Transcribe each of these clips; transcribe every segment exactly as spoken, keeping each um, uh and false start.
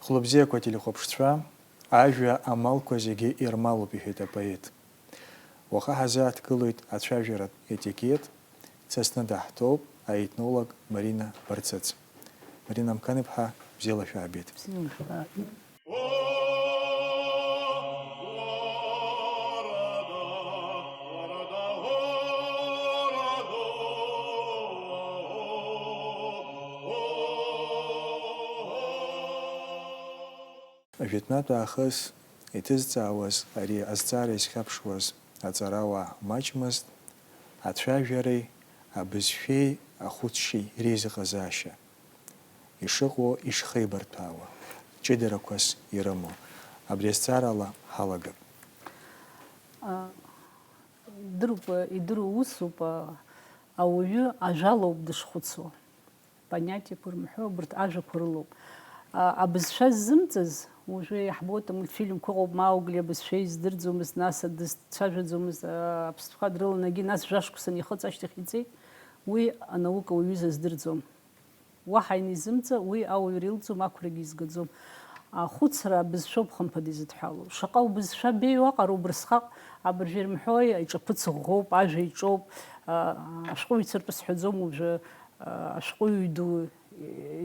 Хәлыбзиақәа, телехәаԥшцәа, ажәа амалқәа зегьы ирмалуп, иҳәеит апоет. Уаха ҳазааҭгылоит ацәажәаратә етикет, дсасны даҳҭоуп аетнолог Марина Барцыц. Марина Амқаниԥҳа, бзиала шәаабеит. Бзиала шәаабеит. Жәытәнатә аахыс иҭызҵаауаз ари азҵаара изхьаԥшуаз аҵарауаа маҷмызт, ацәажәареи абызшәеи ахәыцшьеи реизыҟазаашьа ишыҟоу ишхеибарҭәаауа, ҷыдарақәас ирымоу. Абри азҵаарала ҳалагап. А, идыруп, идыруа усуп, а, ауаҩы ажәалоуп дышхәыцуа. Понятиеқәа рымҳәо, абарҭ ажәақәа рылоуп. А, абызшәа ззымҵаз, уажәы иаҳбоит, амультфильмқәа ыҟоуп, Маугли абызшәа издырӡомызт, нас дызцәажәаӡомызт, а, аԥстәқәа дрыланагьы, нас жәашықәса анихыҵ ашьҭахь иҵеит. Уи анаука уаҩы изаздырӡом. Уаҳа инизымҵа, уи ауаҩра илӡом, ақәрагьы изгаӡом. Ахәыцра абызшәоуп хымԥада изыдҳәалоу. Шаҟа убызшәа беиоу аҟара убырсҟак, абыржәы ирымҳәои, иҿаԥыц ӷәӷәоуп, ажәа иҿоуп, а, ашәҟәыҩҩцәа ртәы сҳәаӡом уажәы, а, ашәҟәыҩҩы ду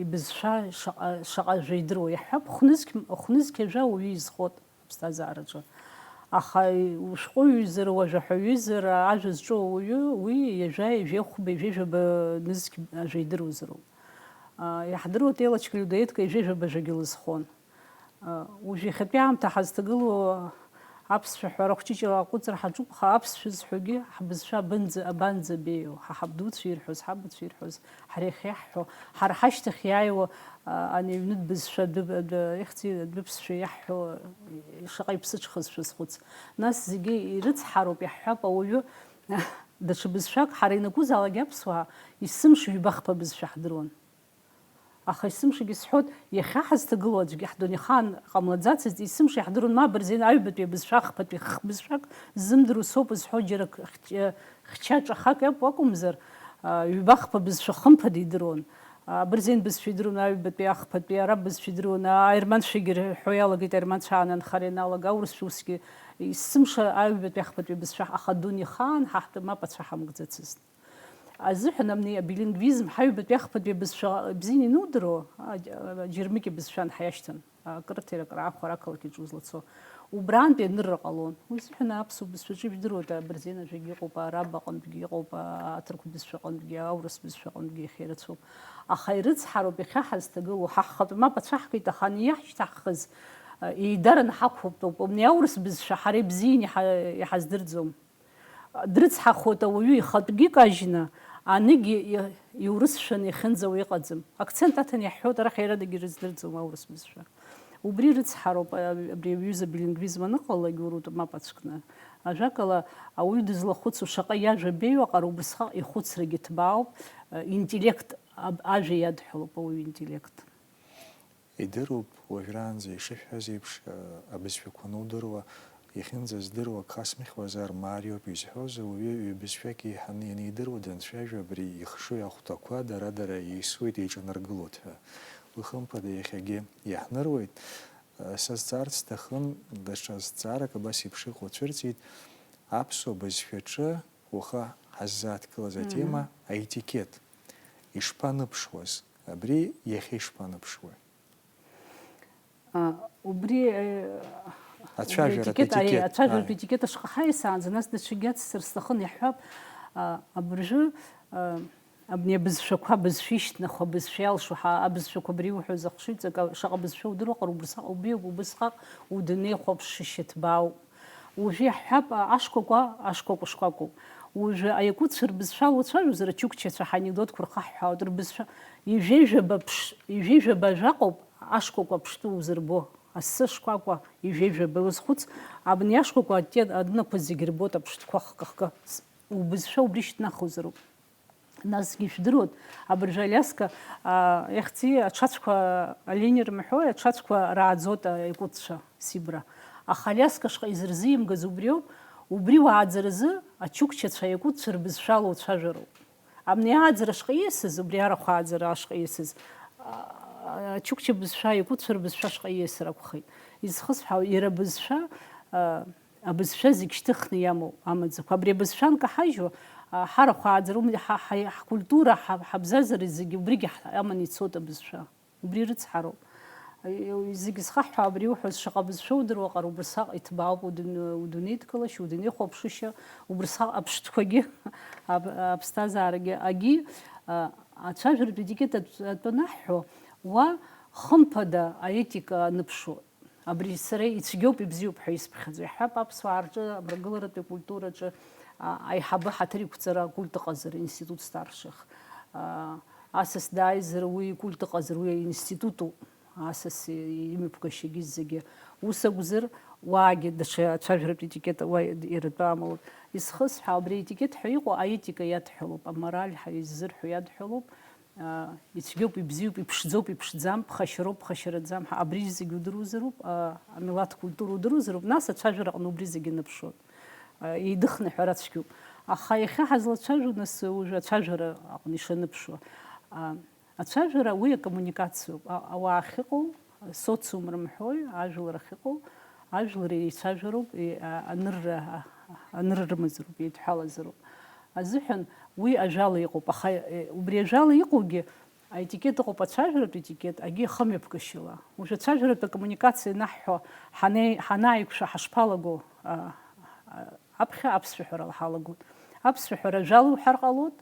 ибызшәа шаҟа, шаҟа жәа идыруа. Иаҳҳәап, хә-нызқь, хә-нызқь ажәа уаҩы изхоит аԥсҭазаараҿы. Аха ушәҟәыҩҩызар, уажәаҳәаҩызар, ажәа зҿоу ауаҩы, уи ҩажәа, ҩажәи хәба, ҩажәи жәаба нызқь ажәа идыруазароуп. А, иаҳдыруеит, Елочка Людоедка ҩажәи жәаба жәагьы лызхон. А, уажә иахьатәи аамҭа ҳазҭагылоу аԥсшәа ҳәара хәҷыҷла аҟәыҵра ҳаҿуп, аха аԥсшәа зҳәогьы ҳбызшәа абанӡа, абанӡа беиоу, ҳа ҳабдуцәа ирҳәоз, ҳабацәа ирҳәоз, ҳара иахьиаҳҳәо, ҳара ҳашьҭахь иааиуа, а, ани аҩнытә бызшәа адәы-, адәы-, ихьӡи адәыԥсшәа иаҳҳәо, шаҟа иԥсыҽхазшәа схәыц. Нас зегьы ирыцҳароуп, иаҳҳәап, ауаҩы даҽа бызшәак, ҳара ианакәызаалак аԥсуаа, есымша ҩба-хԥа бызшәа ҳдыруан. Аха есымшагьы сҳәоит, иахьа ҳазҭагылоу аӡәгьы ҳдунеихаан ҟамлаӡацызт, есымша иаҳдыруан, ма абырзен аҩбатәи абызшәа ахԥатәи хх бызшәак ззымдыруа соуп зҳәо џьара хч-, хьча ҿахак иакәу акәымзар, а, ҩба-хԥа бызшәа хымԥада идыруан. А, абырзен бызшәа идыруан, аҩбатәи ахԥатәи араб бызшәа идыруан, аерманцәагьы рҳәо иалагеит, аерманцәа аананхара ианалага, аурысшәа усгьы есымша аҩбатәи ахԥатәи бызшәа, аха адунеихаан ҳа ҳтәы мап ацәа ҳамкӡацызт. Азыҳәан абни абилингвизм ҳаҩбатәи ахԥатәи абызшәа бзианы инудыруа, а, џьармыкьа бызшәа анҳаиашьҭын, акрыҭира, акраахәара ақалақь аҿы узлацо, убраантәи анырра ҟалон. Уи азыҳәан аԥсуа бызшәаҿы ижәдыруада, абырзен ажәагьы ыҟоуп, араб аҟынтәгьы ыҟоуп, аҭырқә бызшәа аҟынтәгьы, аурыс бызшәа аҟынтәгьы иахьа ирацәоуп. Аха ирыцҳароуп, иахьа ҳазҭагылоу, ҳа ҳхатәы мап ацәаҳкит, аха ани иаҳшьҭаҳхыз, а, еидараны ҳақәхәыптәуп. Абни аурыс бызшәа ҳара ибзианы иҳа-, иҳаздырӡом. Дрыцҳахоит ауаҩы ихатәгьы кажьны, аныгьы и-, иурысшәаны иахьынӡауа иҟаӡам. Акцент аҭаны иаҳҳәоит, арахь иарадагьы ирыздырӡом аурыс бызшәа. Убри рыцҳароуп, а, абри аҩыза билингвизм аныҟалалак, урутә мап ацәкны. Ажәакала, ауаҩы дызлахәыцуа шаҟа иажәа беиоу аҟара убысҟак ихәыцрагьы ҭбаауп, а, интеллект, аб-, ажәа иадҳәалоуп ауаҩы интеллект. Идыруп, уажәраанӡа ишышәҳәаз еиԥш, абызшәақәа анудыруа, иахьынӡаздыруа, ак хасмыхьуазар, Мариоуп изҳәоз, ауаҩы ҩбызшәак еиҳаны ианидыруа данцәажәо, абри ихшыҩ ахәҭақәа дара-дара еисуеит, еиҿанаргылоит ҳәа. Уи хымԥада иахьагьы иаҳныруеит. Сазҵаарц сҭахын, даҽа зҵаарак абас еиԥш иҟоу цәырҵит, аԥсуа бызшәаҿы уаха ҳаззааҭгылаз Мгм. атема аетикет. Ишԥаныԥшуаз, абри иахьа ишԥаныԥшуеи? А, убри, э, Ацәажәаратә аетикет, аи, етикет, ацәажәаратә аи. етикет ашҟа ҳаиасаанӡа, нас даҽакгьы ацсыр сҭахын, иаҳҳәап, а, абыржәы, а, абни абызшәақәа, абызшәа ишьҭнахуа, абызшәа иалшо, ҳа, абызшәақәа абри иуҳәоз ахшыҩҵак, шаҟа бызшәа удыруа, аҟара убрысҟак убриоуп, убысҟак удунеи хәаԥшышьа ҭбаауп. Уажәы иаҳҳәап, а, ашкәакәа, ашкәакәа шкәакәоуп. Уажәы аиакәыцәа рбызшәала уцәажәозар, ачукчацәа ҳанекдотқәа рхаҳҳәаауеит, рбызшәа ижәеижәаба ԥш-, ижәеижәаба ажәа аҟоуп, ашкәакәа ԥштәы узырбо. Асы шкәакәа ижәеижәаба уазхәыц, абни ашкәакәа аттен-, адынақәа зегь рбоит аԥштәқәа хкы-хкы. С-, убызшәа убри шьҭнахуазароуп. Насгьы ижәдыруан, абыржәы Алиаска, а, ихьӡи аҽацәқәа, Олени рымҳәои, аҽацәқәа рааӡоит аиакәыцәа Сибра. Аха Алиаска шаҟа изырзимгаз убриоуп, убри уааӡаразы ачукчацәа аиакәыцәа рбызшәала уцәажәароуп. Абни ааӡара шаҟа ииасыз, убри арахә ааӡара ашҟа ииасыз, а, Ачукча бызшәа, иқәыцәа рбызшәа шҟа ииасыр акәхеит. Изхысҳәаау, иара абызшәа, а, абызшәа зегь шьҭыхны иамоу амаӡақәа. Абри абызшәа анкаҳажьуа, а, ҳара ҳхааӡара, ҳа, ҳа, ҳкультура, ҳа, ҳабзазара зегьы убригьы ҳ-, аманы ицоит абызшәа. Убри рыцҳароуп. Зегь зхаҳҳәо абри уҳәоз, шаҟа бызшәа удыруа, аҟара убырсаҟ иҭбаауп удун-, удунеидкылашьа, удунеихәаԥшышьа, убырсаҟ аԥштәқәагьы, ап-, аԥсҭазаарагьы. Агьи, а, ацәажәаратә етикет атә-, атәы анаҳҳәо, уа хымԥада аетика аныԥшуа. Абри сара ицәгьоуп, ибзиоуп ҳәа исԥхьаӡо. Иаҳҳәап, аԥсуаа рҿы, амрагыларатәи акультураҿы, а, аиҳабы ҳаҭыр иқәҵара акульт ыҟазар, институт старших. А, асас дааизар, уи икульт ыҟазар, уи аинституту асас имҩаԥгашьагьы зегьы. Ус акәзар, уаагьы даҽа ацәажәаратә етикет уа иратәы амоуп. Исхысҳәаау, абри аетикет ҳәа иҟоу аетика иадҳәалоуп, амораль ҳәа иззырҳәо иадҳәалоуп. А, ицәгьоуп, ибзиоуп, иԥшӡоуп, иԥшӡам, ԥхашьароуп, ԥхашьараӡам ҳәа. Абри зегьы удыруазароуп, а, амилаҭ культура удыруазароуп, нас ацәажәара аҟны убри зегьы ныԥшуеит. А, еидыхныҳәар ацәгьоуп. Аха иахьа ҳазлацәажәо, нас, уажәы ацәажәара аҟны ишаныԥшуа. А, ацәажәара уи акоммуникациоуп. А, ауаа ахьыҟоу, асоциум рымҳәои, ажәлар ахьыҟоу, ажәлар еицәажәароуп, е-, а-, анырра, а-, анырра рымазароуп, еидҳәалазароуп. Азыҳәан уи ажәала иҟоуп, аха, е, убри ажәала иҟоугьы аетикет ыҟоуп, ацәажәаратә етикет, агьи ахымҩаԥгашьала. Уажә ацәажәаратә акоммуникациа ианаҳҳәо ҳанеи-, ҳанааиқәшәа ҳашԥалаго, а, а, аԥхьа аԥсшәаҳәарала ҳалагоит. Аԥсшәаҳәара ажәала иуҳәар ҟалоит,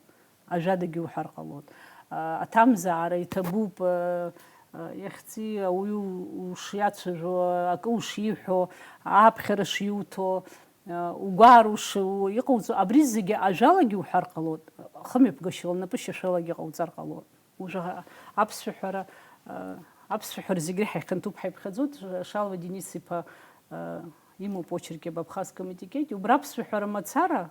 ажәадагьы иуҳәар ҟалоит. А, аҭамзаара иҭабуп, а, а, иахьӡи ауаҩы ушиацәажәо, акы ушиҳәо, ааԥхьара шиуҭо, а, угәаар уш-, у-, иҟауҵо, абри зегьы ажәалагьы иуҳәар ҟалоит, хымҩаԥгашьала, напышьашәалагьы ҟауҵар ҟалоит. Уажәы аԥсшәаҳәара, а, аԥсшәаҳәара зегь реиҳа ихьанҭоуп ҳәа иԥхьаӡоит, Шалва Денис-иԥа, а, имоуп очерки об абхазском этикете. Убра аԥсшәаҳәара мацара,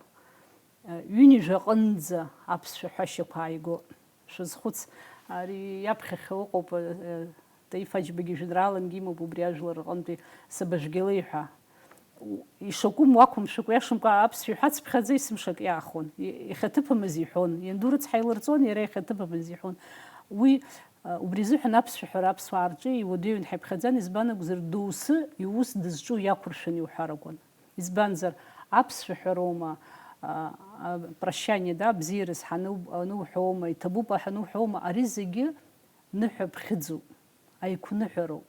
Ҩынҩажәа аҟынӡа аԥсшәа ҳәашьақәа ааигәоуп. Шәазхәыц, ари иаԥхьахьоу ыҟоуп, э, Таиф Аџьбагьы жәеинраалангьы имоуп убри ажәлар рҟынтәи Сабажәгьалеи ҳәа. Ишакәым уақәымшәакәа, иашамкәа аԥсшәа иҳәацыԥхьаӡа есымша акы иаахон. И-, иахьаҭыԥымыз иҳәон. Ианду рыцҳа илырҵон, иара иахьаҭыԥымыз иҳәон. Уи, э, убри азыҳәан аԥсшәа ҳәара аԥсуаа рҿы иуадаҩын ҳәа иԥхьаӡан, избан акәзар, доусы иус дызҿу иақәыршәаны иуҳәар акәын. Избанзар, аԥсшәа ҳәароума, а, а, прощание, да, бзиараз ҳану-, ануҳәоума, иҭабуп ҳәа ануҳәоума, ари зегьы ныҳәа ԥхьыӡуп, аиқәныҳәароуп.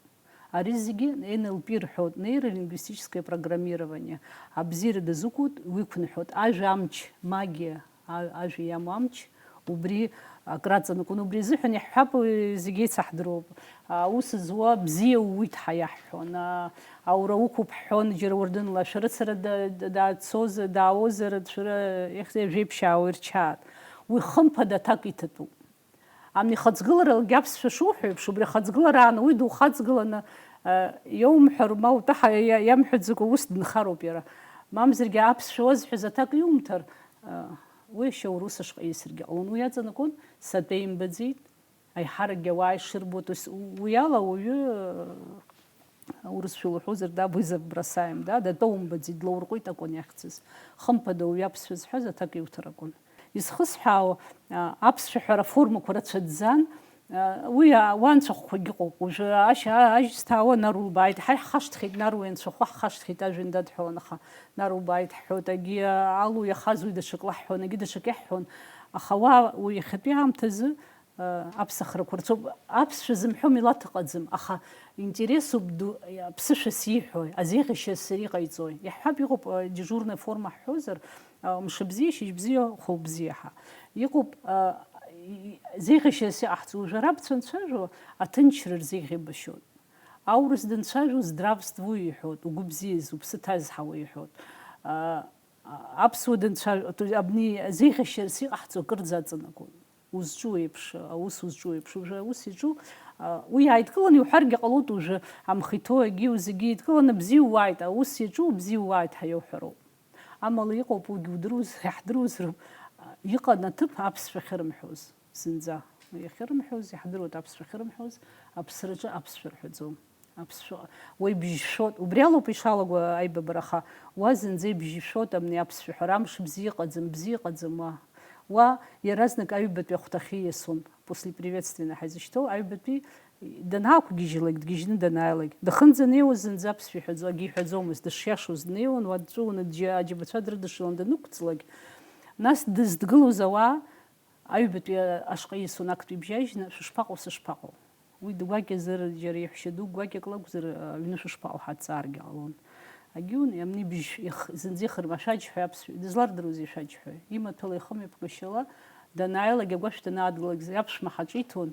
Ари зегьы Н Л П рҳәоит, нейролингвистическое программирование. Абзиара дазықәуп, уиқәныҳәоит. Ажәа амч, магиа, а-, ажәа иамоу амч, убри акраҵанакуан, убри азыҳәан иаҳҳәап, уи зегь еицаҳдыруоуп. Аус зуа бзиа ууит ҳәа иаҳҳәон, а-, аура уқәуп ҳҳәон, џьара уардынла, шәарыцара да-, да-, даацозар, даауозар, шәара, ех, жәеиԥшьаауа ирчаат. Уи хымԥада аҭак иҭатәуп. Амни ихаҵгыларагьы аԥсшәа шуҳәо еиԥш, убри ахаҵгылараан уи духаҵгыланы, а, иоумҳәар, ма утәы ҳа-, иа-, иамҳәаӡакәа ус дынхароуп иара. Мамзаргьы аԥсшәа уазҳәаз аҭак иумҭар, а, уи ашьаурус ашҟа ииасыргьы ҟалон. Уи иаҵанакуан, сатәеимбаӡеит, аиҳаракгьы ауаа ишырбо, то есть у-, уи ала ауаҩы, а, урысшәа лҳәозар, да, вызов бросаем, да, датәоумбаӡеит, длаурҟәит акәын иахьӡыз. Хымԥада, уаҩы аԥсшәа зҳәаз аҭак иуҭар акәын. Изхысҳәаау, а, аԥсшәа ҳәара аформақәа рацәаӡӡан, а, уи, а, уа анцәахәқәагьы ыҟоуп. Уажәы ашьа, а, ажь зҭаауа нарулбааит, ҳаи ҳхашҭхьеит, наруеи анцәахәы ҳхашҭхьеит, ажәҩан дадҳәалан, аха нарулбааит ҳҳәоит, агьи, а, алу иахаз уи даҽак лаҳҳәон, агьи даҽак иаҳҳәон, аха уа уи иахьатәи аамҭазы, а, аԥсахрақәа рцәоуп. Аԥсшәа зымҳәо милаҭ ыҟаӡам, аха интересуп ду, аԥсышәа сиҳәои, азеиӷьашьа сара иҟаиҵои? Иаҳҳәап, иҟоуп, а, дежурная форма ҳҳәозар, а, мшыбзиа, шьыжьбзиа, хәылбзиа ҳәа. Иҟоуп, а, и-, и-, зеиӷьашьас иҟаҳҵо, уажәы арабцәа анцәажәо, аҭынчра рзеиӷьабашьоит. Аурыс данцәажәо, здравствуй иҳәоит, угәы бзиаз, уԥсы ҭазҳауа иҳәоит. А, а, аԥсуа данцәажәо, то есть абни зеиӷьашьас иҟаҳҵо акырӡа аҵанакуан. Узҿу еиԥш, аус узҿу еиԥш, уажәы аус иҿу, а, уи иааидкыланы иуҳәаргьы ҟалоит, уажәы амхы иҭоу агьи зегьы еидкыланы бзиа ууааит, аус иаҿу бзиа ууааит ҳәа иауҳәароуп. Амала иҟоуп, уигьы удыруаз, иаҳдыруазароуп, иҟан аҭыԥ аԥсшәа ахьырымҳәоз, зынӡа. Иахьырымҳәоз, иаҳдыруеит аԥсшәа ахьырымҳәоз, аԥсраҿы аԥсшәа рҳәаӡом. Аԥсшәа, уеибжьшәоит. Убри алоуп ишалаго аибабара, аха уа зынӡа ибжьшәоит, амни аԥсшәа ҳәара, амш бзиа ыҟаӡам, бзиа ыҟаӡам уа. Уа иаразнак аҩбатәи ахәҭахьы ииасуан, послеприветственный ҳәа изышьҭоу, аҩбатәи Данаақәгьежьлак, дгьежьны данааилак, дахынӡанеиуаз зынӡа аԥсшәа иҳәаӡо, акгьы иҳәаӡомызт, дышиашоз днеиуан, уа дҵәыуаны аџьабацәа дрыдышшылон данықәҵлак, нас дыздгылоз ауаа аҩбатәи ашҟа исуан, актәи бжьажьны, шәышԥаҟоу, сышԥаҟоу? Уи дгәакьазар, џьара иаҳәшьа ду гәакьак лакәзар, аҩны шәышԥаҟоу ҳәа дҵааргьы ҟалон. Агьиуни, амни бжь зынӡа ихырма, шәаџьҳәаҩ аԥсшәа, дызлардыруазеи шәаџьҳәаҩ? Имаҭәала ихымҩаԥгашьала данааилак, агәашә данаадгылак, аԥшәма ҳаҿиҭуан,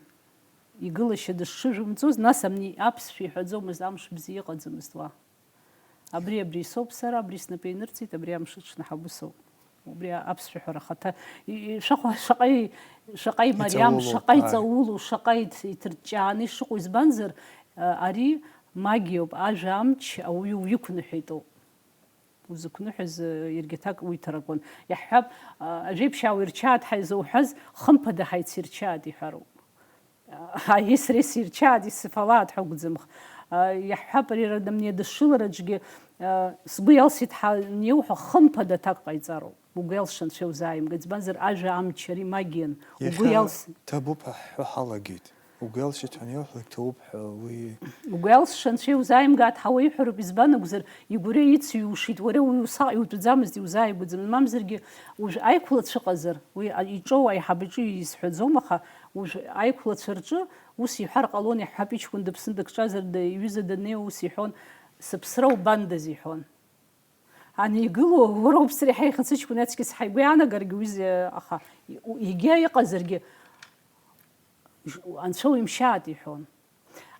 игылашьа дышҽыжәымҵуаз, нас амни аԥсшәа иҳәаӡомызт, амш бзиа иҟаӡамызт уа. Абри, абри соуп сара, абри снапы инырҵеит, абри амш аҽны ҳабусоуп. Убри аԥсшәа ҳәара ахаҭа, и-, и-, шаҟа, шаҟа и-, шаҟа имариам, иҵаулоуп, шаҟа ааи. Иҵаулоу, шаҟа иҭ-, иҭырҷҷааны ишыҟоу, избанзар, а, ари магиоуп, ажәа амч ауаҩы уиқәныҳәеитоуп. Узықәныҳәаз, э, иаргьы аҭак уиҭар акәын. Иаҳҳәап, а, ажәеиԥшьаа уирчааит ҳәа изауҳәаз, хымԥада ҳаицирчааит иҳәароуп. Аиеи сареи сирчааит, исфалааит ҳәа акәӡамх. А, иаҳҳәап, ари ара дамнеидышшылараҿгьы, а, сгәы иалсит ҳәа аниуҳәа, хымԥада аҭак ҟаиҵароуп. Угәы иалсша анцәа иузааимгеит, избанзар, ажәа амч ари магиан. Угәы иахьа иалс- ҭабуп ҳәа ҳҳәо ҳалагеит. Угәы иалсит ҳәа аниуҳәалак, ҭабуп ҳәа уи. Угәы иалсша анцәа иузааимгааит ҳәа уеиҳәароуп, избан акәзар, игәырҩа ицыҩушеит, уара уи усаҟа иутәӡамызт, иузааигәаӡамызт, мамзаргьы уажә аиқәлацәа ыҟазар, уи а-, иҿоу аиҳабаҿы изҳәаӡом, аха уажә аиқәлацәа рҿы ус иҳәар ҟалон, иаҳҳәап, иҷкәын дыԥсны дыкҿазар, д-, иҩыза даннеиуа ус иҳәон, сыԥсра убандаз, иҳәон. Ани игылоу, уара уԥсреи ҳаихьыӡ сыҷкәын аҵкьыс ҳаигәы иаанагаргьы уи зе-, аха, и-, у-, егьа иҟазаргьы, ж-, анцәа уимшьааит, иҳәон.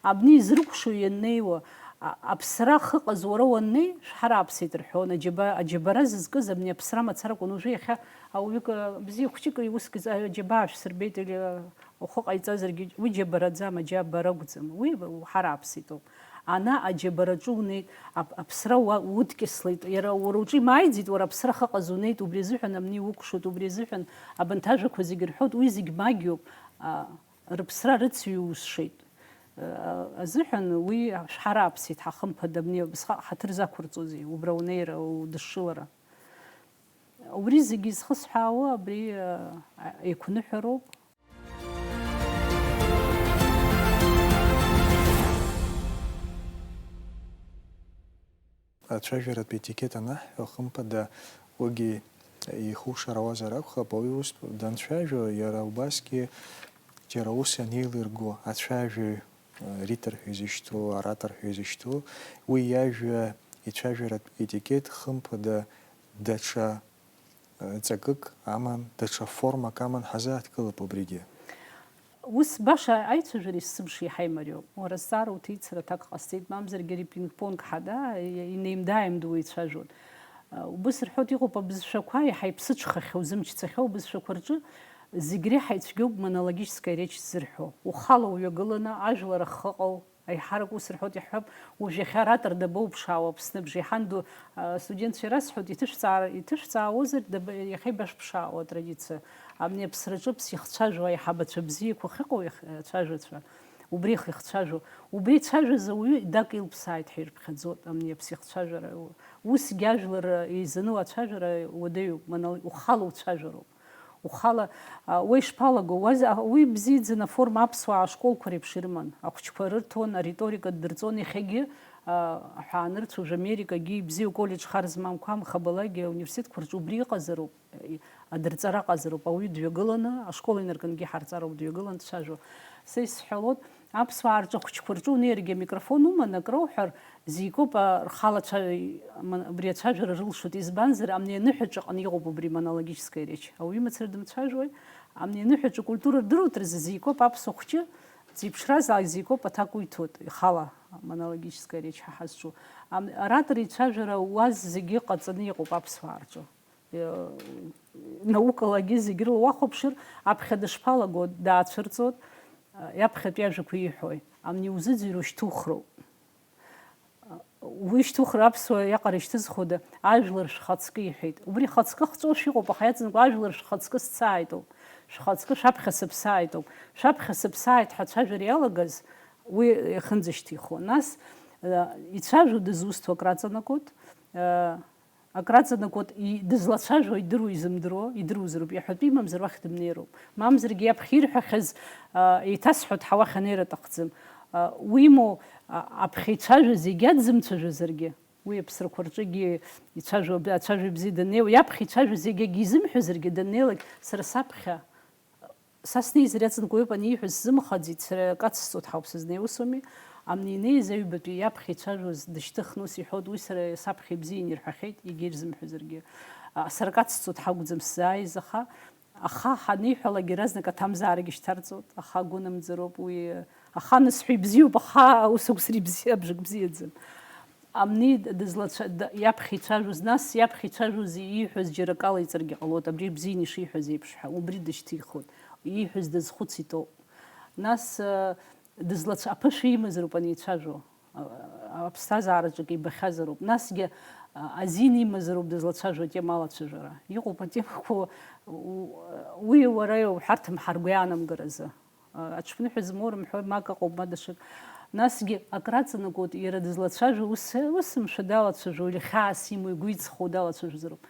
Абни изрыкәшо ианнеиуа, а-, аԥсра ахы ыҟаз уара уаннеи, шәҳарааԥсеит рҳәон, аџьаба-, аџьабара зызкыз абни аԥсра мацаракәын, уажәы иахьа ауаҩык, а, бзиа хәҷык уск иҵа-, аџьабаа шәсырбеит, или, ухы ҟаиҵазаргьы, уи џьабараӡам, аџьабара акәӡам, уи уҳарааԥсеит ауп. Ана аџьабараҿы унеит, ап-, аԥсра уа-, удкьыслеит, иара уара уҿы имааиӡеит, уара аԥсра ахы ыҟаз унеит, убри азыҳәан абни иукәшоит, убри азыҳәан абанҭ ажәақәа зегь рҳәоит, уи зегь магиоуп, а, рыԥсра рыцҩушеит, а, азыҳәан уи шәҳарааԥсеит, ҳа хымԥада абни абасҟак ҳаҭыр закәырҵозеи, убра унеира, удышшылара. Убри зегьы изхысҳәаауа абри, а, еиқәныҳәароуп. Ацәажәаратә етикет анаҳҳәо, хымԥада, уигьы ихушарауазар акәхап, ауаҩы ус данцәажәо, иара убасгьы џьара ус анеилирго, ацәажәаҩ, ритор ҳәа изышьҭоу, оратор ҳәа изышьҭоу, уи иажәа ицәажәаратә етикет, хымԥада, даҽа ҵакык аман, даҽа формак аман ҳазааҭгылап убригьы. Ус баша аицәажәара есымша иаҳа имариоуп. Уара азҵаара уҭеит, сара аҭак ҟасҵеит, мамзаргьы ари пинг-понг ҳәа, да, инеимда-ааимдо ицәажәон. Убыс рҳәоит, иҟоуп абызшәақәа, иаҳа иԥсыҽхахьоу, зымч цахьоу абызшәақәа рҿы зегь реиҳа ицәгьоуп монологическая речь ззырҳәо. Ухала уҩагыланы, ажәлар ахы ыҟоу, Аиҳарак ус рҳәоит, иаҳҳәап, уажә иахьа аратор дабоуԥшаауа Аԥсны абжеи ҳанду, а, студентцәа ирасҳәоит, иҭышәҵаара, иҭышәҵаауазар, даба-, иахьа ибашәԥшаауа атрадициа, абни Аԥсраҿы ԥс ихцәажәо аиҳабацәа бзиақәа ахьыҟоу иах-, ацәажәацәа, убри ихцәажәо, убри ицәажәаз ауаҩы дак илԥсааит ҳәа ирыԥхьаӡоит, абни аԥс ихцәажәара, усгьы ажәлар еизаны уацәажәара уадаҩуп, манал-, ухала уцәажәароуп. Ухала, а, уа ишԥалаго? Уа з-, а, уи бзиаӡаны аформа аԥсуаа ашколқәа реиԥш ирыман. Ахәыҷқәа рырҭон, ариторика ддырҵон, иахьагьы, а, аҳәаанырцә уажә Америкагьы ибзиоу коллеџь хар змамқәа, амхабалагьы ауниверситетқәа рҿы убри ыҟазароуп, и-, адырҵара ыҟазароуп. Ауаҩы дҩагыланы, ашкол инаркынгьы ҳарҵароуп дҩагыланы дцәажәо. Са исҳәалоит, аԥсуаа рҿы, ахәыҷқәа рҿы унеиргьы амикрофон уман, акры уҳәар, Зегь коуп, а, рхала цәа-, ма-, убри ацәажәара рылшоит, избанзар, амни аныҳәаҿаҟны иҟоуп убри монологическая речь. Ауаҩы мацара дымцәажәои, амни аныҳәаҿа акультура рдыруеит рзы зегь коуп аԥсуа хәҷы, дзеиԥшразаалак зегь коуп аҭак уиҭоит, ихала монологическая речь ҳа ҳазҿу. Ам-, аратор ицәажәара уаз зегьы ҟаҵаны иҟоуп аԥсуаа рҿы. Э, наукалагьы зегь рыла уахәаԥшыр, аԥхьа дышԥалаго, даацәырҵуеит, э, иаԥхьатәи ажәақәа ииҳәои, амни узыӡырҩуа шьҭухроуп. Уи шьҭухра аԥсуа иаҟара ишьҭызхуада, ажәлар шәхаҵкы иҳәеит. Убри хаҵкы хҵәо шәыҟоуп, аха иаҵанакуа ажәлар шәхаҵкы сцааит ауп. Шәхаҵкы шәаԥхьа сыԥсааит ауп. Шәаԥхьа сыԥсааит ҳәа ацәажәара иалагаз уи иахьынӡашьҭихуа. Нас, э, ицәажәо дызусҭоу акраҵанакуеит, э, акраҵанакуеит, и-, дызлацәажәо идыруа изымдыруа, идыруазароуп, иаҳәатәы имамзар уахь дымнеироуп. Мамзаргьы иаԥхьа ирҳәахьаз, э, еиҭасҳәоит ҳәа уахь анеира аҭахӡам. Уимоу, аԥхьа ицәажәо зегьы дзымцәажәозаргьы, уи аԥсрақәа рҿыгьы ицәажәо, ацәажәо бзиа даннеиуа, иаԥхьа ицәажәо зегьы изымҳәозаргьы даннеилак, сара саԥхьа, са снеизар иаҵанакуа иоуп аниҳәоз, сзымхаӡеит, сара акац сҵоит ҳауп сызнеиуа, усоуми? Амни инеиз аҩбатәи иаԥхьа ицәажәоз дышьҭыхны ус иҳәоит, уи сара саԥхьа ибзиан ирҳәахьеит, егьа ирзымҳәозаргьы. Сара акац сҵоит ҳакәӡам сзааиз, аха Аха ҳаниҳәалак, иаразнак аҭамзаарагьы шьҭарҵоит, аха агәынамӡароуп уи, аха анысҳәа ибзиоуп, аха аус акәзар ибзиа, абжак бзиаӡам. Амни дызлацәа-, д-, иаԥхьа ицәажәоз, нас иаԥхьа ицәажәоз ииҳәоз џьара акала иҵаргьы ҟалоит, абри бзианы ишиҳәаз еиԥш ҳәа, убри дышьҭихуеит, ииҳәаз дазхәыцитоуп. Нас, э, дызлац-, аԥышәа имазароуп аницәажәо. А, аԥсҭазаараҿ акы ибахьазароуп. Насгьы, а, азин имазароуп дызлацәажәо атема алацәажәара. Иҟоуп атемақәа, у-, уи уара иуҳәарҭам ҳаргәы иаанамгаразы. А, аҽԥныҳәа змоу рымҳәои, ма акы ыҟоуп, ма даҽак. Насгьы акраҵанакуеит, иара дызлацәажәо ус, ус мшәа далацәажәо, или хьаас имоу, игәы иҵхо далацәажәозароуп.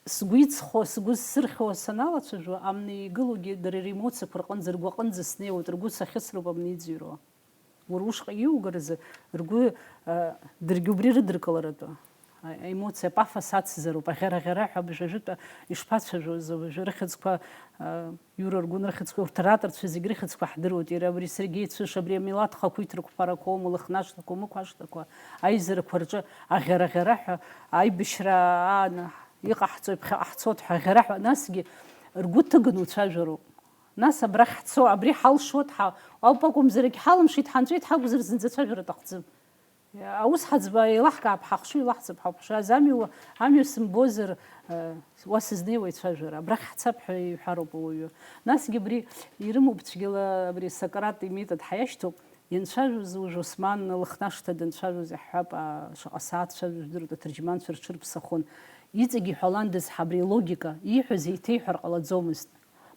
Сгәы иҵхо, сгәы зсырхьуа саналацәажәо, амни игылоугьы дара ремоциақәа рҟынӡа, ргәаҟынӡа снеиуеит, ргәы сахьысроуп амни иӡырҩуа. Уара ушҟа иугаразы ргәы, а, даргьы убри рыдыркыларатәы. А-, аемоциа, апафос ацзароуп, аӷьара-ӷьара ҳәа абжажәытәа ишԥацәажәоз, уажәы рыхьӡқәа, а, Иура Аргәын рыхьӡқәа, урҭ араторцәа зегь рыхьӡқәа ҳдыруеит, иара абри Сергеи Цәыш, абри амилаҭ хақәиҭрақәа ԥарақәоума, лыхнашҭақәа, мықәашҭақәа, аизарақәа рҿы аӷьара-ӷьара ҳәа, аибашьра аан иҟаҳҵо, иԥхьаҟаҳҵоит ҳәа аӷьара ҳәа, насгьы ргәы ҭыганы уцәажәароуп. Нас абрахь ҳцо, абри ҳалшоит, ҳа-, ауп акәымзар, егьҳалымшеит, ҳанҵәеит ҳакәзар, зынӡа цәажәара аҭахӡам. Аус ҳаӡба, еилаҳкаап, ҳахшыҩ лаҳцап, ҳауԥшра, амҩа уа-, амҩа сымбозар, э, уа сызнеиуа ицәажәара, абрахь ҳцап ҳәа иҳәароуп ауаҩы. Насгьы абри ирымоуп цәгьала, абри Сократ иметод ҳаиашьҭоуп, ианцәажәоз уажә Осман лыхнашҭа данцәажәоз иаҳҳәап, а, шаҟа сааҭ цәажәоз жәдыруеит, аҭырџьманцәа рҽырԥсахон. Иҵегь иҳәаландаз ҳа абри алогика, ииҳәаз еиҭеиҳәар ҟалаӡомызт.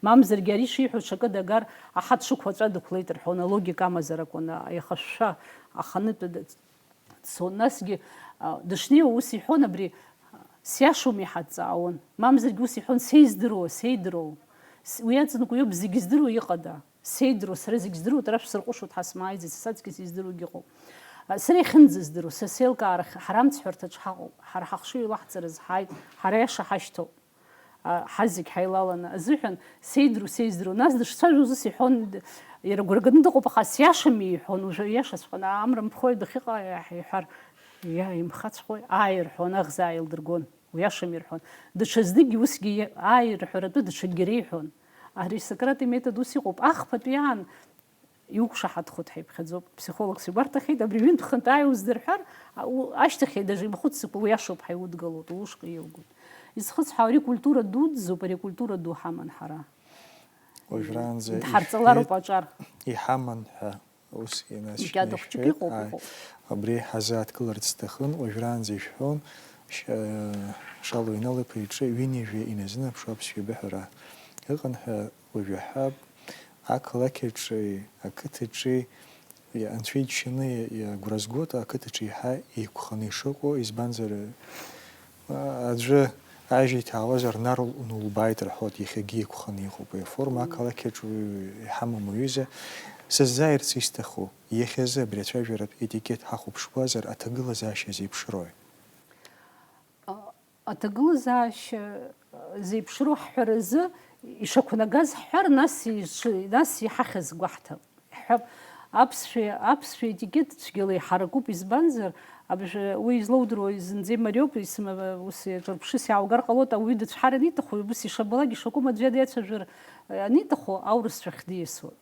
Мамзаргьы ари шиҳәо ҽакы дагар, аҳа дшықәу аҵәа дықәлеит рҳәон, алогика амазар акәын, аихашәшәа аханытә д-, дцон. Насгьы, а, дышнеиуа ус иҳәон абри, а, сиашоуми ҳәа дҵаауан. Мамзаргьы ус иҳәон, сеиздыруа, сеидроу. С-, уи аҵанакуа иоуп зегь здыруа иҟада? Сеидроу, сара зегь здыруеит, ара шәсырҟәышуеит ҳәа смааиӡеит, са саҵкыс издыруагь ыҟоуп. А, сара иахьынӡаздыруа, са сеилкаара х-, ҳара амцҳәарҭаҿ ҳаҟоуп, ҳара ҳахшыҩ лаҳҵараз ҳааит, ҳара аиаша ҳашьҭоуп. А, ҳазегь ҳаилаланы азыҳәан, сеидру, сеиздыру. Нас дышцәажәоз ус иҳәон, д-, иара гәра ганы дыҟоуп, аха сиашами иҳәон, уже иашаҵәҟьаны, амра мԥхои дахьыҟа иаҳ-, иҳәар, иа, имхаҵәҟьои, ааи рҳәон, аӷзаа еилдыргон, уиашами рҳәон. Даҽазныкгьы усгьы иа-, ааи рҳәаратәы даҽакгьы реиҳәон. Ари Сократ иметод ус иҟоуп, ахԥатәи аан, Иуқәшаҳаҭхоит ҳәа иԥхьаӡоуп. Ԥсихологс игәарҭахьеит, абри ҩынтә-хынтә ааи уздырҳәар, а, у-, ашьҭахь даже имхәыццакуа уи ашоуп ҳәа иудгылоит, улышҟа иугоит. Изхысҳәаау, ари культура дуӡӡоуп, ари акультура ду ҳаман ҳара. Уажәраанӡа Дҳарҵалароуп ишәҳәеит, аҿар. Иҳаман ҳәа ус инасшьны Икьада хәҷык ишәҳәеит, иҟоуп, ааи, иҟоуп. Абри ҳазааҭгыларц сҭахын, уажәраанӡа ишәҳәон, ш-, э, Шало Инал-иԥа иҿы ҩынҩажәа иназынаԥшуа аԥсшәа ибыҳәара ыҟан ҳәа уажә иаҳҳәап. Ақалақь аҿы, ақыҭаҿы, иа-, анцәа иџьшьаны иа-, иа-, агәра згоит, ақыҭаҿы еиҳа еиқәханы ишыҟоу, избанзар, а-, аӡәы ажәа иҭаауазар, нар ул-, нулбааит рҳәоит, иахьагьы еиқәханы иҟоуп. Уи аформа ақалақь аҿы уаҩы иҳамам уаҩыза. Сыззааирц исҭаху, иахьазы абри ацәажәаратә етикет ҳахәаԥшуазар, аҭагылазаашьа зеиԥшрои? А, Аҭагылазаашьа зеиԥшроу ҳҳәаразы ишақәнагаз ҳҳәар, нас иши-, нас иҳахьыз гәаҳҭап. Иаҳҳәап, аԥсшәа, аԥсшәа етикет цәгьала иҳаракуп, избанзар, абжа-, уи излоудыруа зынӡа имариоуп, исыма-, ус иаҿырԥшыс иааугар ҟалоит, ауаҩы дыцәҳар аниҭаху, ус ишабалак ишакәым аӡәы диацәажәар аниҭаху, аурысшәа хьдиасуа.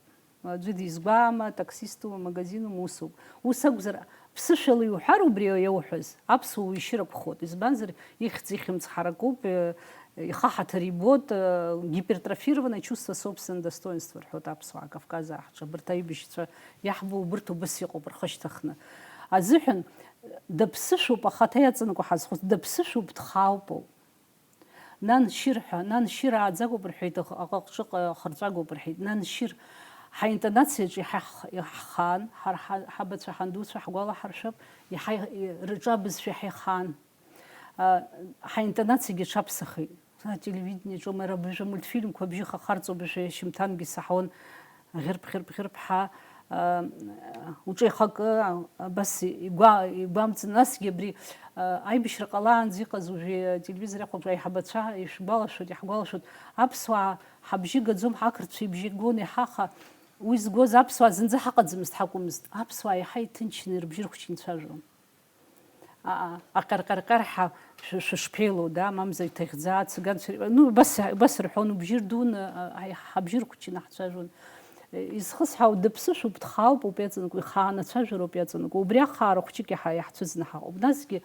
Аӡәы дизгәаама, таксистума, магазинума, усоуп. Ус акәзар, ԥсышәала иуҳәар убри иауҳәаз, аԥсуа уишьыр акәхоит. Избанзар, ихьӡ-ихьымӡӷ ҳаракуп, э, ихы ҳаҭыр ибоит, э, гипертрофированное чувство собственного достоинства рҳәоит аԥсуаа Кавказаа ҳҿы. Абарҭ аибашьцәа иаҳбо убырҭ убыс иҟоуп рхы шьҭыхны. Азыҳәан, даԥсышәоуп, ахаҭа иаҵанакуа ҳазхәыц, даԥсышәоуп, дхаауп ауп. Нан шьыр ҳәа, нан шьыр ааӡагоуп рҳәеит аҟ-, аҟыҟҿыҟа, ахырҵәагоуп рҳәеит, нан шьыр. Ҳаинтонациаҿы иаҳа иаҳ-, иаҳхаан, ҳара ҳа-, ҳабацәа, ҳандуцәа ҳгәалаҳаршәап, иаҳа и-, рҿы абызшәа иаҳа ихаан. А, ҳаинтонациагьы ҽаԥсахит. Ателевидениеҿоума, ара абыржәы амультфильмқәа абжьы хахарҵо, абыржәы шьымҭангьы саҳауан, ӷьырп-ӷьырп-ӷьырп ҳәа. уҿы ихакы, абас игәа-, игәамҵын, насгьы абри, а, аибашьра ҟалаанӡа иҟаз уажәы ателевизор иахәаԥшуа аиҳабацәа ишәгәалашәоит, иаҳгәалашәоит, аԥсуаа ҳабжьы гаӡом, ҳақырҭцәа ибжьы гон, иаҳа аха уи згоз аԥсуаа зынӡа ҳаҟаӡамызт, ҳакәымызт. Аԥсуаа иаҳа иҭынчны рыбжьы рхәыҷы инцәажәон. А-, а, аҟьарҟьарҟьарҳа шәы-, шәышԥеилоу, да, мамзар иҭахьӡа, ацыганцәа, ну, убас, убас рҳәон, убжьы рдуны, а, ҳа-, ҳабжьы рхәыҷны ҳцәажәон. Изхысҳәаау, дыԥсышәоуп, дхаауп ауп иаҵанакуа, ихааны ацәажәароуп иаҵанакуа, убри ахаара хәҷык иаҳа-, иаҳцәыӡны ҳаҟоуп. Насгьы,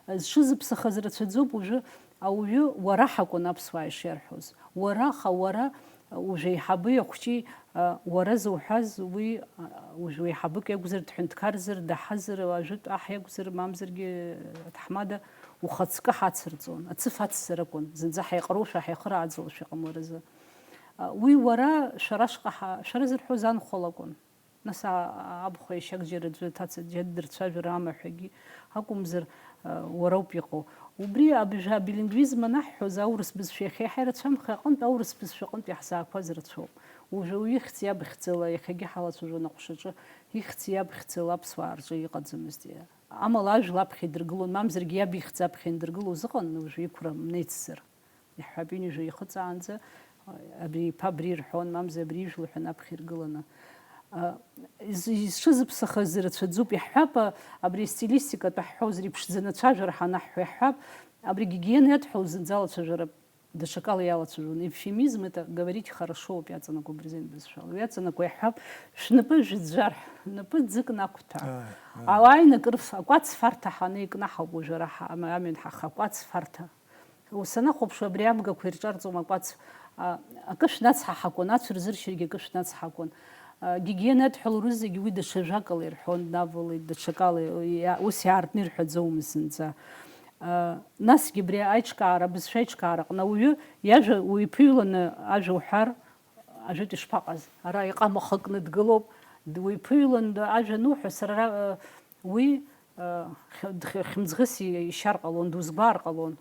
а, зҽызыԥсахаз рацәаӡоуп уажәы ауаҩы уара ҳакәын аԥсуаа ишиарҳәоз. Уара, аха уара, уажә еиҳабы иахәҷи, а, уара зуҳәаз уи, а, уажә уеиҳабык иакәзар, дҳәынҭқарзар, даҳазар, ажәытә аҳ иакәзар, мамзаргьы аҭаҳмада, ухаҵкы ҳацырҵон, ацыф ацзар акәын, зынӡа ҳаиҟароушәа, ҳаихырааӡалошәа иҟамларазы. А, уи уара, шәара шҟа ҳа-, шәара зырҳәоз анхәа лакәын. Нас а-, абхәа иашьак џьара аӡәы аҭаца џьа дырцәажәар амаҳәагьы акәымзар, а, уара ауп иҟоу. Убри абжа-, абилингвизм анаҳҳәоз, аурыс бызшәа иахьа иаҳа ирацәамхеит, аҟынтә аурыс бызшәа аҟынтә иаҳзаақәаз рацәоуп. Уажәы уи ихьӡ иабхьӡала, иахьагьы ҳалацәажәон аҟәшаҿы, ихьӡ иабхьӡала аԥсуаа рҿы иҟаӡамызт. Амала ажәла аԥхьа идыргылон, мамзаргьы иаб ихьӡ аԥхьа индыргылоз ыҟан, уажәы иқәра мнеицзар. Иаҳҳәап, ҩажәа ихыҵаанӡа, абри иԥа абри ирҳәон, мамзар абри ижәла ҳәа аԥхьа иргыланы. А, из-, изҽызыԥсахаз рацәаӡоуп, иаҳҳәап, а, абри астилистикатә ҳҳәозар, иԥшӡаны ацәажәара ҳанаҳҳәо, иаҳҳәап, абри Гигиена иадҳәалоз зынӡа алацәажәара даҽакала иалацәажәон. Эвфемизм, это говорить хорошо ауп иаҵанакуа абырзен бызшәала. Уи иаҵанакуа иаҳҳәап, шәнапы жәӡәар, шәнапы ӡык нақәҭәа. Ааи, ааи. Ауааины акыр ф-, акәац фарҭа ҳаны икнаҳауп уажәы ара ҳа-, ам-, амҩан ҳаха, акәац фарҭа. Санахәаԥшуа, абри абгақәа ирҿарҵом акәац, а, акы шәнацҳаҳакуан, ацә рзыршьыргьы акы шәнацҳакуан. А, Гигиена адҳәалоу рызегьы уи даҽа жәакала ирҳәон, днавалеит, даҽакала, иа-, ус иаартны ирҳәаӡомызт зынӡа. А, насгьы абри аиҿкаара, абызшәа аиҿкаара аҟны ауаҩы иажәа уиԥыҩланы ажәа уҳәар, ажәытә ишԥаҟаз? Ара иҟама хы кны дгылоуп, д-, уиԥыҩлан д-, ажәа ануҳәа, сара ара, уи, а, хь-, дх-, хьымӡӷыс и-, ишьар ҟалон, дузгәаар ҟалон.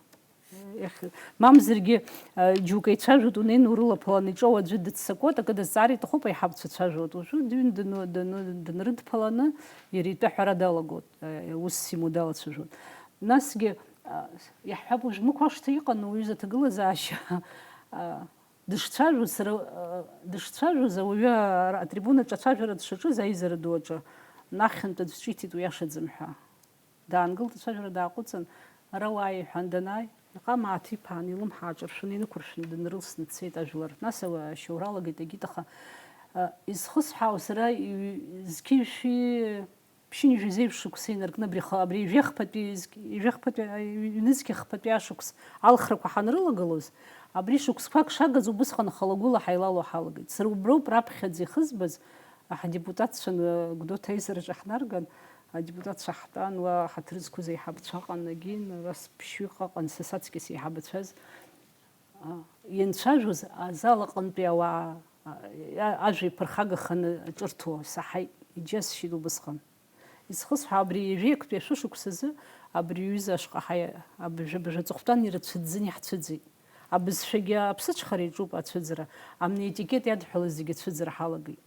Ех, мамзаргьы, а, џьоукы еицәажәоит, унеины урылаԥалан, иҿоу аӡәы дыццакуеит, акы дазҵаар иҭахуп, аиҳабацәа цәажәоит. Уажәы дыҩны дану-, дану-, данрыдԥаланы, иара итәы аҳәара далагоит, а, усс имоу далацәажәоит. Насгьы, а, иаҳҳәап, уажә Мықә ашҭа иҟан уҩыза аҭагылазаашьа, а, дышцәажәоз, сара, а, дышцәажәоз, ауаҩы ара атрибунаҿы ацәажәара дшаҿыз аизара ду аҿы, нахьынтә аӡә ҿиҭит уиашаӡам ҳәа. Даангылт, ацәажәара дааҟәыҵын, ара уааи, иҳәан данааи, иҟама ааҭиԥаан, илымҳа ааҿаршәны инықәыршәны дынрылсны дцеит ажәлар. Нас ауаа ашьоура алагеит, агит, аха, а, изхысҳәаау сара ҩ-, зқьи жәшәи ԥшьынҩажәи зеижә шықәса инаркны абри х-, абри ҩажәи хԥатәи зқь-, ҩажәи хԥатәи, а, ҩ-, ҩнызқьи хԥатәи ашықәс алхрақәа ҳанрылагылоз, абри шықәсқәак шагыз убысҟан халагәыла ҳаилало ҳалагеит. Сара уброуп раԥхьаӡа ихызбаз, ҳадепутатцәан, а, Гәдоуҭа аизараҿы ҳнарган, адепутатцәа ҳтәан, уа ҳаҭыр зқәыз аиҳабацәа ҟан, егьин, нас ԥшьҩык ыҟан, са саҵкьыс еиҳабацәаз. А, ианцәажәоз, азал аҟынтәи ауаа, а, а, ажәа иԥырхагаханы ҿырҭуа саҳаит, иџьасшьеит убысҟан. Исхысҳәа, абри ҩажәи актәи ашәышықәсазы абри аҩыза ашҟа ҳаи-, абжа-, абжа аҵыхәтәан ирацәаӡаны иаҳцәыӡит. Абызшәагьы аԥсыҽхара иаҿуп ацәыӡра, амни аетикет иадҳәалаз зегьы ацәыӡра ҳалагеит.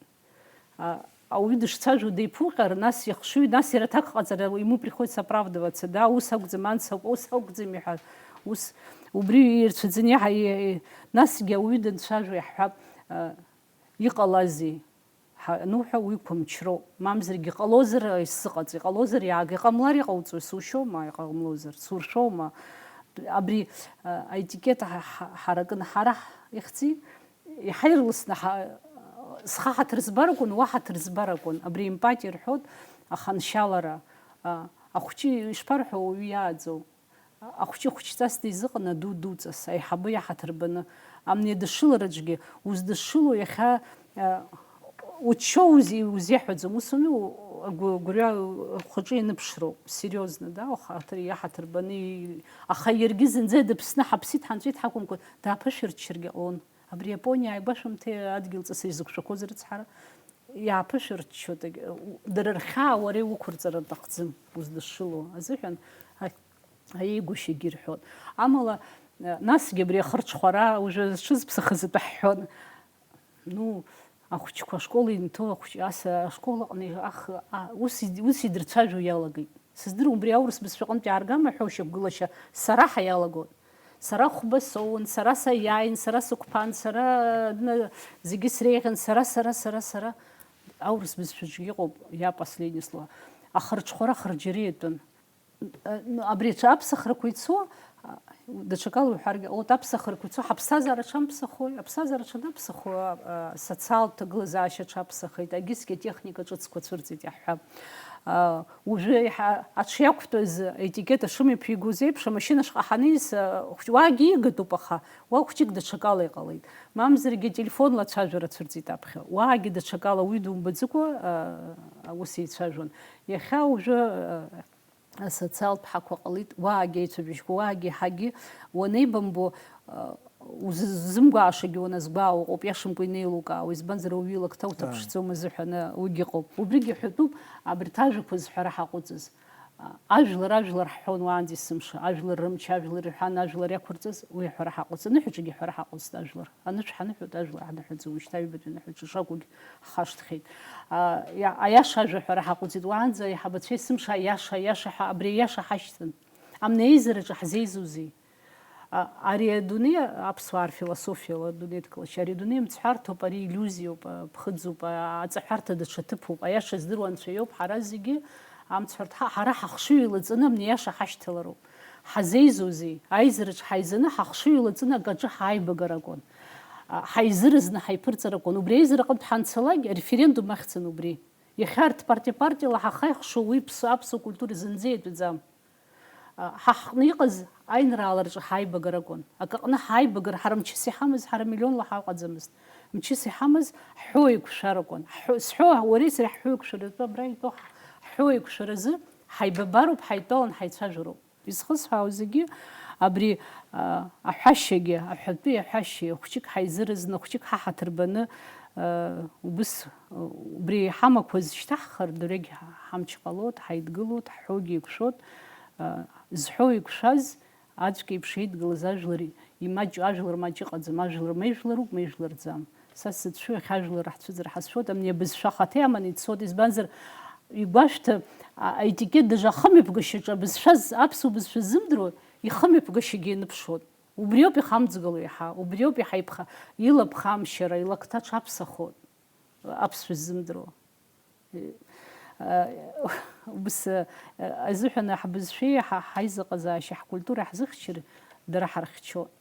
А, ауаҩы дышцәажәо деиԥуҟьар, нас ихшыҩ, нас иара аҭак ҟаҵара, ему приходится оправдываться, да, ус акәӡам, анс акәу, ус акәӡам иҳәар, ус, убри ирцәаӡаны иаҳа-, и-, и-, насгьы ауаҩы данцәажәо иаҳҳәап, а, иҟалазеи? Ҳа-, ануҳәа, уи қәымчроуп. Мамзаргьы иҟалозар, исзыҟаҵо, иҟалозар, иааг-, иҟамлар иҟауҵои, сушьоума, иҟамлозар, суршәоума? Абри, а, аетикет ҳа-, ҳа-, ҳаракын, ҳара ҳ-, ихьӡи? Иаҳа ирласны ҳа-, схы ҳаҭыр збар акәын, уа ҳаҭыр збар акәын. Абри емпатиа рҳәоит, аханшьалара, а, ахәҷы ишԥарҳәо, уаҩы иааӡоу. Ахәҷы хәҷҵас дизыҟан, аду дуҵас, аиҳабы иаҳаҭыр баны. Амни адышшылараҿгьы уздышшыло иахьа, а, уччоузеи узеиҳәаӡом, ус ами, агәы-, агәырҩа ахәаҿы ианыԥшроуп, сериозно, да, ухаҭыр иаҳаҭыр баны, и-, аха иаргьы зынӡа дыԥсны ҳаԥсит, ҳанҵәеит ҳакәымкәа, дааԥышәырччаргьы ҟалон. Абри Иапониа ааигәа шәымҭеи адгьыл ҵысы изықәшәақәоз рыцҳара, иааԥышәырччоит, егь-, у-, дара рхьаа уара иуқәырҵара аҭахӡам, уздышшыло азыҳәан, а-, аиеигәышьагьы ирҳәон. Амала, а, насгьы абри ахырҽхәара, уажәы зҽызԥсахыз атәы ҳҳәон. Ну, Ахәыҷқәа ашкол инҭо, ахәыҷ-, ас ашкол аҟны ах-, а, ус ид-, ус идырцәажәо иалагеит. Сыздыруам, убри аурыс бызшәа аҟынтә иааргама ҳәа ушьақәгылашьа, сара ҳәа иалагоит. Сара хәба соун, сара саиааин, сара сықәԥан, сара, ны, зегьы среиӷьын, сара, сара, сара, сара. Аурыс бызшәаҿгьы иҟоуп, я последнее слово. Ахырҽхәара ахырџьари иатәын. Э, ну, абри аҽы аԥсахрақәа ицо, а, даҽакала уҳәаргьы ҟалоит, аԥсахрақәа ицо, ҳаԥсҭазаара ҽамԥсахуеи, аԥсҭазаара ҽанаԥсахуа, а, социалтә ҭагылазаашьа ҽаԥсахеит, агьысгьы атехника ҿыцқәа цәырҵит иаҳҳәап. А, уажәы иаҳа аҽы иақәтәаз аетикет ашымҩаԥигоз еиԥш, амашьына шҟа ҳаниз, а, хәыҷ-, уаагьы иигатәуп, аха уа хәҷык даҽакала иҟалеит. Мамзаргьы ателефонла ацәажәара цәырҵит аԥхьа. Уаагьы даҽакала уи думбаӡыкәа, а, аус еицәажәон. Иахьа уажәы, а, асоциалтә ҳақәа ҟалеит, уаагьы аицәажәашьқәа, уаагьы ҳагьы уанеибамбо, а, узызымгәаашагьы уаназгәаауа ыҟоуп, иашамкәа инеилукаауа, избанзар, ауаҩы илакҭа уҭаԥшӡом азыҳәан, а, уигьы ыҟоуп. Убригьы ҳәатәуп, абарҭ ажәақәа зҳәара ҳаҟәыҵыз. А, ажәлар, ажәлар ҳҳәон уаанӡа есымша, ажәлар рымч, ажәлар ирҳәан, ажәлар иақәырҵаз, уи аҳәара ҳаҟәыҵ, аныҳәаҿагьы аҳәара ҳаҟәыҵт ажәлар. Аныҳәа ҳаныҳәоит, ажәлар ҳаныҳәаӡом, уажәшьҭа аҩбатәи аныҳәаҿа ишакәугь ҳхашҭхьеит. А, иа-, аиаша ажәа аҳәара ҳаҟәыҵит, уаанӡа аиҳабацәа есымша аиаша, аиаша ҳәа, абри аиаша ҳашьҭан. Амни аизараҿы ҳзеизузеи? А, ари адунеи, аԥсуаа рфилософиала адунеи дкылашьа, ари адунеи мцҳәарҭоуп, ари иллиузиоуп, а, ԥхыӡуп, а, аҵаҳәарҭа даҽа ҭыԥуп, аиаша здыруа Анцәа иоуп, ҳара зегьы амцҳәарҭа, ҳа-, ҳара ҳахшыҩ еилаҵаны амни аиаша ҳашьҭалароуп. Ҳазеизузеи? Аизараҿ ҳаизаны, ҳахшыҩ еилаҵаны акаҿы ҳаибагара акәын. А, ҳаизыразны ҳаиԥырҵыр акәын. Убри аизара аҟынтә ҳанцалак, ареферендум ахьӡын убри. Иахьа арҭ партиа-партиала ҳахаихшо уи ԥсуа аԥсуа культура зынӡа иатәӡам. А, ҳа ҳҟны иҟаз аинраала рҿы ҳаибагара акәын. Акаҟны ҳаибагара, ҳара мчыс иҳамаз, ҳара миллионла ҳаҟаӡамызт. Мчыс иҳамаз ҳҳәоу еиқәшәара акәын. Ҳҳәо-, сҳәо, уареи сареи ҳҳәоу еиқәшәара атәы абра итәоу ҳҳәоу еиқәшәаразы ҳаибабароуп, ҳаидтәалан ҳаицәажәароуп. Изхысҳәаау зегьы абри, а, аҳәашьагьы, аҳәатәи аҳәашьеи, хәҷык ҳаизыразны, хәҷык ҳа ҳаҭыр баны, а, убыс, а, убри ҳамақәа зышьҭаҳхыр, дырҩегь ҳамч ҟалоит, ҳаидгылоит, ҳҳәогьы еиқәшәоит, а, зҳәо еиқәшәаз аӡәк еиԥш еидгылаз ажәлар имаҷу, ажәлар маҷ ыҟаӡам, ажәлар меижәларуп, меижәларӡам. Са сзыцәшәо иахьа ажәлар раҳцәыӡра ҳазшәоит, амни абызшәа ахаҭа иаманы ицоит, избанзар, игәашәҭа, а-, аетикет даже ахымҩаԥгашьаҿы абызшәа з-, аԥсуа бызшәа ззымдыруа ихымҩаԥгашьагьы ианыԥшуеит. Убриоуп ихамҵгыло иаҳа, убриоуп иаҳа иԥха-, илаԥхамшьара, илакҭа аҽаԥсахоит, аԥсшәа ззымдыруа. Э, убыс, э, азыҳәан ҳбызшәеи ҳа-, ҳаизыҟазаашьа, ҳкультура ҳзыхьчар, дара ҳархьчоит.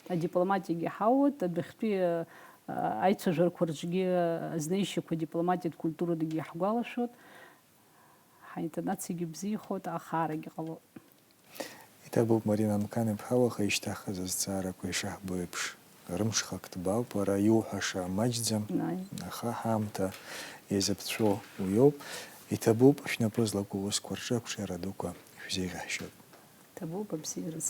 Адипломатиагьы ҳауеит, адәахьтәи, э, аицәажәарақәа рҿгьы, э, азнеишьақәа дипломатиатә культурадагьы иаҳгәалашәоит. Ҳаинтонациагьы бзиахоит, ахаарагьы ҟалоит. Иҭабуп, Марина Анкан-иԥҳа, уаха ишьҭаҳхыз азҵаарақәа ишаҳбо еиԥш, рымҽхак ҭбаауп, уара иуҳәаша маҷӡам, Аи. Аха ҳаамҭа иазыԥҵәо уиоуп. Иҭабуп, шәнапы злаку усқәа рҿы ақәҿиара дуқәа шәзеиӷьаҳшьоит. Иҭабуп, абзиараз.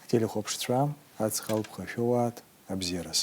Ҳтелехәаԥшцәа, аҵх алԥха шәоуааит, абзиараз.